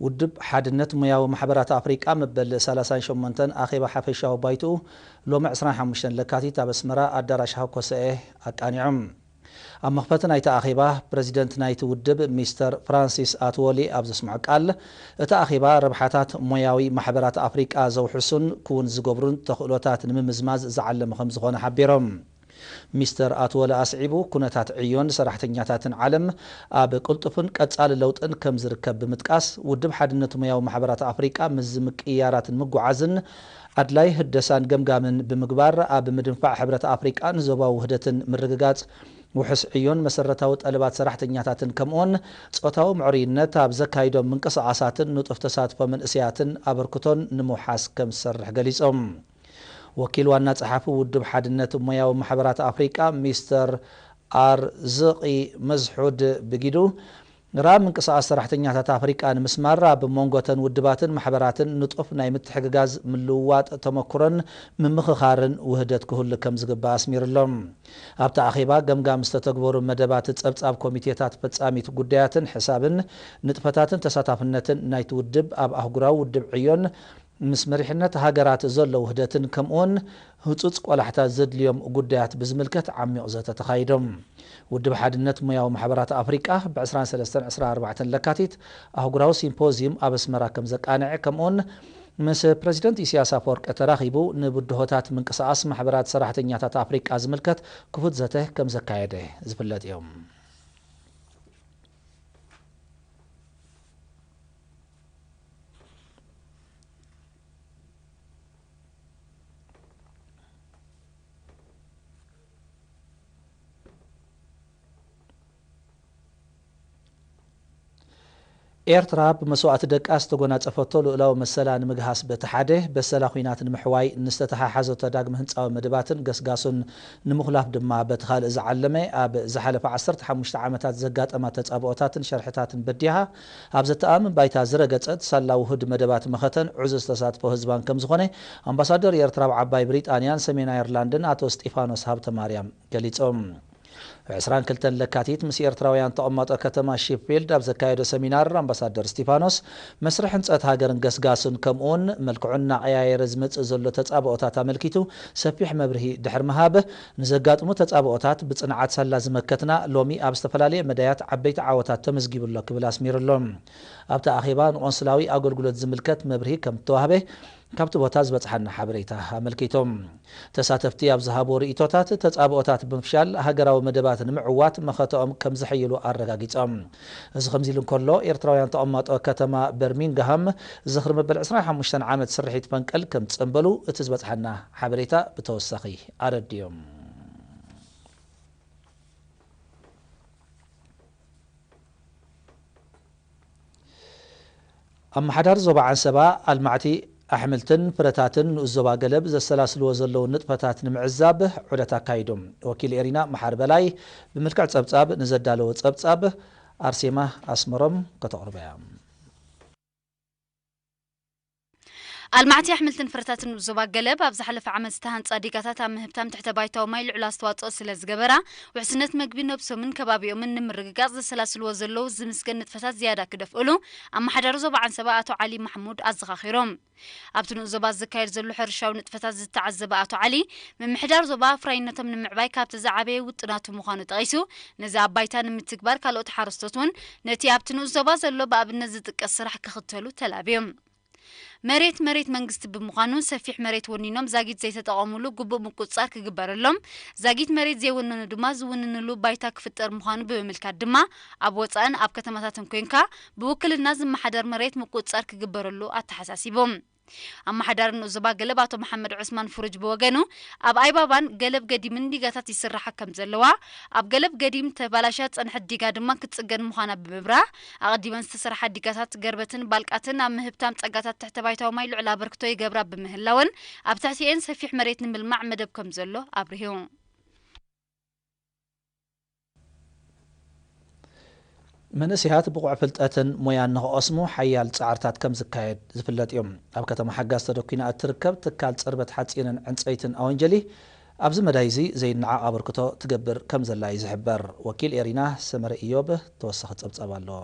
ውድብ ሓድነት ሙያዊ ማሕበራት ኣፍሪቃ መበል ሰላሳን ሸሞንተን ኣኼባ ሓፈሻዊ ባይትኡ ሎሚ ዕስራን ሓሙሽተን ለካቲት ኣብ ኣስመራ ኣዳራሽ ሃኮሰኤ ኣቃኒዑ። ኣብ መኽፈቲ ናይቲ ኣኼባ ፕረዚደንት ናይቲ ውድብ ሚስተር ፍራንሲስ ኣትዎሊ ኣብ ዘስምዖ ቃል፣ እቲ ኣኼባ ረብሓታት ሙያዊ ማሕበራት ኣፍሪቃ ዘውሕሱን ክውን ዝገብሩን ተኽእሎታት ንምምዝማዝ ዝዓለመ ከም ዝኾነ ሓቢሮም። ሚስተር ኣትወለ ኣስዒቡ፣ ኩነታት ዕዮን ሰራሕተኛታትን ዓለም ኣብ ቅልጡፍን ቀጻሊ ለውጥን ከም ዝርከብ ብምጥቃስ፣ ውድብ ሓድነት ሙያዊ ማሕበራት ኣፍሪቃ ምስዚ ምቅይያራት ንምጉዓዝን ኣድላይ ህደሳን ገምጋምን ብምግባር፣ ኣብ ምድንፋዕ ሕብረት ኣፍሪቃ ንዞባዊ ውህደትን ምርግጋጽ ውሑስ ዕዮን መሰረታዊ ጠለባት ሰራሕተኛታትን ከምኡውን ጾታዊ ምዕሩይነት ኣብ ዘካይዶም ምንቅስቓሳትን ንጡፍ ተሳትፎ መንእሰያትን ኣበርክቶን ንምውሓስ ከም ዝሰርሕ ገሊጾም። ወኪል ዋና ጸሓፊ ውድብ ሓድነት ሞያዊ ማሕበራት ኣፍሪቃ ሚስተር ኣርዝቒ መዝሑድ ብጊዱ፣ ራ ምንቅስቓስ ሰራሕተኛታት ኣፍሪቃ ንምስማር ኣብ መንጎተን ውድባትን ማሕበራትን ንጡፍ ናይ ምትሕግጋዝ፣ ምልውዋጥ ተመክሮን ምምኽኻርን ውህደት ክህሉ ከም ዝግባእ ኣስሚሩሎም። ኣብቲ ኣኼባ ገምጋም ዝተተግበሩ መደባት ጸብጻብ ኮሚቴታት ፈጻሚት ጉዳያትን ሕሳብን ንጥፈታትን ተሳታፍነትን ናይቲ ውድብ ኣብ ኣህጉራዊ ውድብ ዕዮን ምስ መሪሕነት ሃገራት ዘሎ ውህደትን ከምኡውን ህጹጽ ቆላሕታ ዘድልዮም ጉዳያት ብዝምልከት ዓሚቕ ዘተ ተኻይዶም። ውድብ ሓድነት ሙያዊ ማሕበራት ኣፍሪቃ ብ ዕስራን ሰለስተን ዕስራን ኣርባዕተን ለካቲት ኣህጉራዊ ሲምፖዚዩም ኣብ ኣስመራ ከም ዘቃንዐ ከምኡውን ምስ ፕረዚደንት ኢሳያስ ኣፈወርቂ ተራኺቡ ንብድሆታት ምንቅስቓስ ማሕበራት ሰራሕተኛታት ኣፍሪቃ ዝምልከት ክፉት ዘተ ከም ዘካየደ ዝፍለጥ እዩ። ኤርትራ ብመስዋእቲ ደቃ ዝተጎናጸፈቶ ልኡላዊ መሰላ ንምግሃስ በቲ ሓደ፣ በሰላ ኲናት ንምሕዋይ ንዝተተሓሓዘቶ ዳግመ ህንጻዊ መደባትን ገስጋሱን ንምኹላፍ ድማ በቲ ካልእ ዝዓለመ፣ ኣብ ዝሓለፈ ዓሰርተ ሓሙሽተ ዓመታት ዘጋጠማ ተጻብኦታትን ሸርሕታትን በዲሃ፣ ኣብ ዘተኣማምን ባይታ ዝረገጸት ሳላ ውሁድ መደባት መኸተን ዕዙዝ ተሳትፎ ህዝባን ከም ዝኾነ ኣምባሳደር ኤርትራ ኣብ ዓባይ ብሪጣንያን ሰሜን ኣየርላንድን ኣቶ እስጢፋኖስ ሃብተማርያም ገሊጾም። ዕስራን ክልተን ለካቲት ምስ ኤርትራውያን ተቐማጦ ከተማ ሺፊልድ ኣብ ዘካየዶ ሰሚናር ኣምባሳደር እስጢፋኖስ መስርሕ ህንጸት ሃገርን ገስጋሱን ከምኡውን መልክዑ እናቐያየረ ዝመጽእ ዘሎ ተጻብኦታት ኣመልኪቱ ሰፊሕ መብርሂ ድሕሪ ምሃብ፣ ንዘጋጥሙ ተጻብኦታት ብጽንዓት ሳላ ዝመከትና ሎሚ ኣብ ዝተፈላለየ መዳያት ዓበይቲ ዓወታት ተመዝጊቡ ኣሎ ክብል ኣስሚሩሎም። ኣብቲ ኣኼባ ንቆንስላዊ ኣገልግሎት ዝምልከት መብርሂ ከም እተዋህበ ካብቲ ቦታ ዝበጽሓና ሓበሬታ ኣመልኪቶም። ተሳተፍቲ ኣብ ዝሃብዎ ርእይቶታት፣ ተጻብኦታት ብምፍሻል ሃገራዊ መደባት ንምዕዋት መኸተኦም ከም ዘሐይሉ ኣረጋጊጾም። እዚ ከምዚ ኢሉ እንከሎ፣ ኤርትራውያን ተቐማጦ ከተማ በርሚንግሃም ዝኽሪ መበል ዕስራን ሓሙሽተን ዓመት ስርሒት ፈንቅል ከም ዝጸንበሉ እቲ ዝበጽሓና ሓበሬታ ብተወሳኺ ኣረዲኦም። ኣመሓዳሪ ዞባ ዓንሰባ ኣልማዕቲ ኣሕምልትን ፍረታትን ንኡስ ዞባ ገለብ ዘሰላስልዎ ዘለዉ ንጥፈታት ንምዕዛብ ዑደት ኣካይዶም። ወኪል ኤሪና መሓር በላይ ብምልክዕ ጸብጻብ ንዘዳለወ ጸብጻብ ኣርሴማ ኣስመሮም ከተቕርቦ እያ። ኣልማዕቲ ኣሕምልትን ፍረታትን ዞባ ገለብ ኣብ ዝሓለፈ ዓመት ዝተሃንጻ ዲጋታት ኣብ ምህብታም ትሕተ ባይታዊ ማይ ልዑል ኣስተዋጽኦ ስለ ዝገበራ፣ ውሕስነት መግቢ ነብሶምን ከባቢኦምን ንምርግጋጽ ዘሰላስልዎ ዘለዉ ዝምስገን ንጥፈታት ዝያዳ ክደፍእሉ ኣመሓዳሪ ዞባ ዓንሰባ ኣቶ ዓሊ ማሕሙድ ኣዘኻኺሮም። ኣብቲ ንኡስ ዞባ ዝካየድ ዘሎ ሕርሻዊ ንጥፈታት ዝተዓዘበ ኣቶ ዓሊ፣ ምምሕዳር ዞባ ኣፍራይነቶም ንምዕባይ ካብቲ ዝዓበየ ውጥናቱ ምዃኑ ጠቒሱ፣ ነዚ ኣብ ባይታ ንምትግባር ካልኦት ሓረስቶት እውን ነቲ ኣብቲ ንኡስ ዞባ ዘሎ ብኣብነት ዝጥቀስ ስራሕ ክኽተሉ ተላብዮም። መሬት መሬት መንግስቲ ብምዃኑ፣ ሰፊሕ መሬት ወኒኖም ዛጊት ዘይተጠቐሙሉ ግቡእ ምቁጽጻር ክግበረሎም፣ ዛጊት መሬት ዘይወነኑ ድማ ዝውንንሉ ባይታ ክፍጠር ምዃኑ ብምምልካት ድማ፣ ኣብ ወጻእን ኣብ ከተማታትን ኮይንካ ብውክልና ዝመሓደር መሬት ምቁጽጻር ክግበረሉ ኣተሓሳሲቦም። ኣመሓዳሪ ንኡስ ዞባ ገለብ ኣቶ መሓመድ ዑስማን ፍሩጅ ብወገኑ፣ ኣብ ኣይባባን ገለብ ገዲምን ዲጋታት ይስራሓ ከም ዘለዋ፣ ኣብ ገለብ ገዲም ተባላሽያ ዝጸንሐት ዲጋ ድማ ክትጽገን ምዃና ብምብራህ፣ ኣቐዲመን ዝተሰርሓ ዲጋታት ገርበትን ባልቃትን ኣብ ምህብታም ጸጋታት ትሕተ ባይታዊ ማይ ልዑል ኣበርክቶ ይገብራ ብምህላወን፣ ኣብ ትሕቲኤን ሰፊሕ መሬት ንምልማዕ መደብ ከም ዘሎ ኣብሪሁ። መንእሰያት ብቑዕ ፍልጠትን ሞያን ንኽቐስሙ ሓያል ጻዕርታት ከም ዝካየድ ዝፍለጥ እዩ። ኣብ ከተማ ሓጋዝ ተደኲና እትርከብ ትካል ጽርበት ሓጺንን ዕንጸይትን ኣወንጀሊ ኣብዚ መዳይ እዚ ዘይነዓቕ ኣበርክቶ ትገብር ከም ዘላ እዩ ዝሕበር። ወኪል ኤሪና ሰመረ ኢዮብ ተወሳኺ ጸብጻብ ኣለዎ።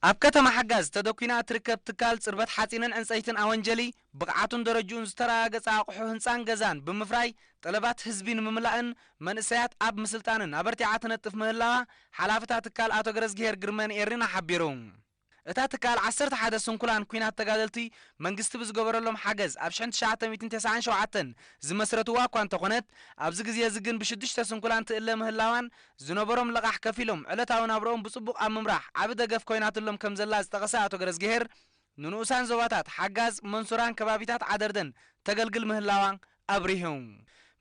ኣብ ከተማ ሓጋዝ ተደኲና እትርከብ ትካል ጽርበት ሓጺንን ዕንጸይትን ኣወንጀሊ፣ ብቕዓቱን ደረጅኡን ዝተረጋገጸ ኣቑሑ ህንጻን ገዛን ብምፍራይ፣ ጠለባት ህዝቢ ንምምላእን መንእሰያት ኣብ ምስልጣንን ኣበርቲዓ ትነጥፍ ምህላዋ፣ ሓላፊ እታ ትካል ኣቶ ገረዝግሄር ግርመ ንኤሪና ሓቢሩ። እታ ትካል ዓሰርተ ሓደ ስንኩላን ኲናት ተጋደልቲ መንግስቲ ብዝገበረሎም ሓገዝ ኣብ ሽሕን ትሽዓተ ሚእትን ተስዓን ሸውዓተን ዝመስረትዋ እኳ እንተኾነት፣ ኣብዚ ግዜ እዚ ግን ብሽዱሽተ ስንኩላን ትእለ ምህላዋን፣ ዝነበሮም ለቓሕ ከፊሎም ዕለታዊ ናብርኦም ብጽቡቕ ኣብ ምምራሕ ዓቢ ደገፍ ኮይናትሎም ከም ዘላ ዝጠቐሰ ኣቶ ገረዝግሄር፣ ንንኡሳን ዞባታት ሓጋዝ፣ መንሱራን ከባቢታት ዓደርደን ተገልግል ምህላዋ ኣብሪሁ።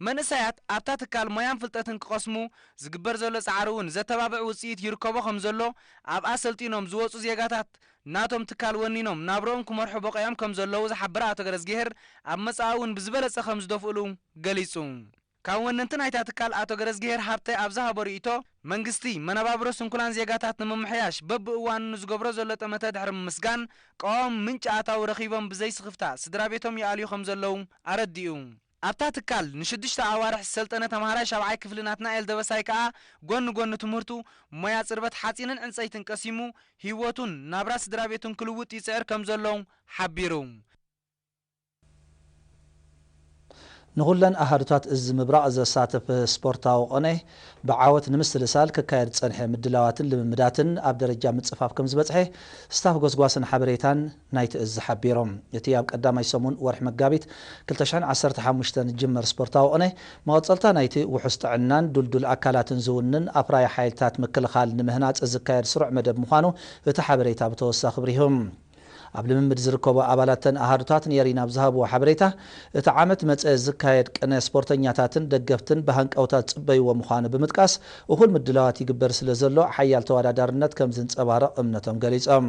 መንእሰያት ኣብታ ትካል ሞያን ፍልጠትን ክቐስሙ ዝግበር ዘሎ ጻዕሪ እውን ዘተባብዕ ውጽኢት ይርከቦ ከም ዘሎ፣ ኣብኣ ሰልጢኖም ዝወጹ ዜጋታት ናቶም ትካል ወኒኖም ናብርኦም ክመርሑ በቒዖም ከም ዘለዉ ዝሓበረ ኣቶ ገረዝግሄር፣ ኣብ መጻኢ እውን ብዝበለጸ ከም ዝደፍእሉ ገሊጹ። ካብ ወነንቲ ናይታ ትካል ኣቶ ገረዝግሄር ሃብተ ኣብ ዝሃቦ ርእይቶ፣ መንግስቲ መነባብሮ ስንኩላን ዜጋታት ንምምሕያሽ በብእዋኑ ንዝገብሮ ዘሎ ጠመተ ድሕሪ ምምስጋን፣ ቀዋሚ ምንጪ ኣታዊ ረኺቦም ብዘይስኽፍታ ስድራ ቤቶም ይኣልዩ ከም ዘለዉ ኣረዲኡ። ኣብታ ትካል ንሽዱሽተ ኣዋርሕ ዝሰልጠነ ተምሃራይ ሻብዓይ ክፍሊ ናትናኤል ደበሳይ ከኣ፣ ጎኒ ጎኒ ትምህርቱ፣ ሞያ ጽርበት ሓጺንን ዕንጸይትን ቀሲሙ፣ ህይወቱን ናብራ ስድራ ቤቱን ክልውጥ ይጽዕር ከም ዘሎ ሓቢሩ። ንኹለን ኣሃዱታት እዚ ምብራቕ ዘሳተፈ ስፖርታዊ ቅነ ብዓወት ንምስልሳል ክካየድ ዝጸንሐ ምድላዋትን ልምምዳትን ኣብ ደረጃ ምጽፋፍ ከም ዝበጽሐ ስታፍ ጎስጓስን ሓበሬታን ናይቲ እዚ ሓቢሮም። እቲ ኣብ ቀዳማይ ሰሙን ወርሒ መጋቢት ክልተ ሽሕን ዓሰርተ ሓሙሽተን ዝጅመር ስፖርታዊ ቅነ መቐጸልታ ናይቲ ውሑስ ጥዕናን ድልዱል ኣካላትን ዝውንን ኣፍራይ ሓይልታት ምክልኻል ንምህናጽ ዝካየድ ስሩዕ መደብ ምዃኑ እቲ ሓበሬታ ብተወሳኺ ኣብሪሁ። ኣብ ልምምድ ዝርከቡ ኣባላተን ኣሃዱታት ንኤሪና ኣብ ዝሃብዎ ሓበሬታ፣ እቲ ዓመት መጸ ዝካየድ ቅነ ስፖርተኛታትን ደገፍትን ብሃንቀውታ ዝጽበይዎ ምዃኑ ብምጥቃስ፣ እኹል ምድላዋት ይግበር ስለ ዘሎ ሓያል ተወዳዳርነት ከም ዝንጸባረቕ እምነቶም ገሊጾም።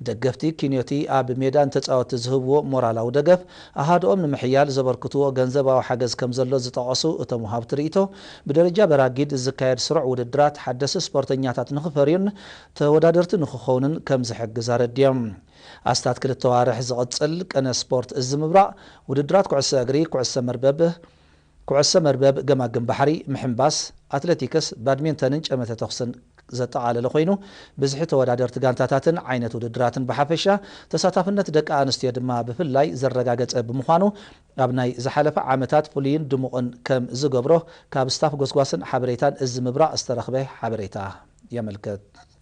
ደገፍቲ ኪንዮቲ ኣብ ሜዳን ተጻወትቲ ዝህብዎ ሞራላዊ ደገፍ፣ ኣሃድኦም ንምሕያል ዘበርክትዎ ገንዘባዊ ሓገዝ ከም ዘሎ ዝጠቐሱ እቶም ወሃብቲ ርእይቶ፣ ብደረጃ በራጊድ ዝካየድ ስሩዕ ውድድራት ሓደስቲ ስፖርተኛታት ንኽፈርዩን ተወዳደርቲ ንኽኸውንን ከም ዝሕግዝ ኣረድዮም። ኣስታት ክልተ ዋርሕ ዝቕጽል ቅነ ስፖርት እዚ ምብራቕ፣ ውድድራት ኩዕሶ እግሪ፣ ኩዕሶ መርበብ፣ ኩዕሶ መርበብ፣ ገማግም ባሕሪ፣ ምሕንባስ፣ ኣትሌቲክስ፣ ባድሚንተንን ጨመተ ተኹስን ዘጠቓለለ ኮይኑ፣ ብዝሒ ተወዳደርቲ ጋንታታትን ዓይነት ውድድራትን ብሓፈሻ፣ ተሳታፍነት ደቂ ኣንስትዮ ድማ ብፍላይ ዘረጋገጸ ብምዃኑ፣ ኣብ ናይ ዝሓለፈ ዓመታት ፍሉይን ድሙቕን ከም ዝገብሮ ካብ ስታፍ ጎስጓስን ሓበሬታን እዚ ምብራቕ ዝተረኽበ ሓበሬታ የመልክት።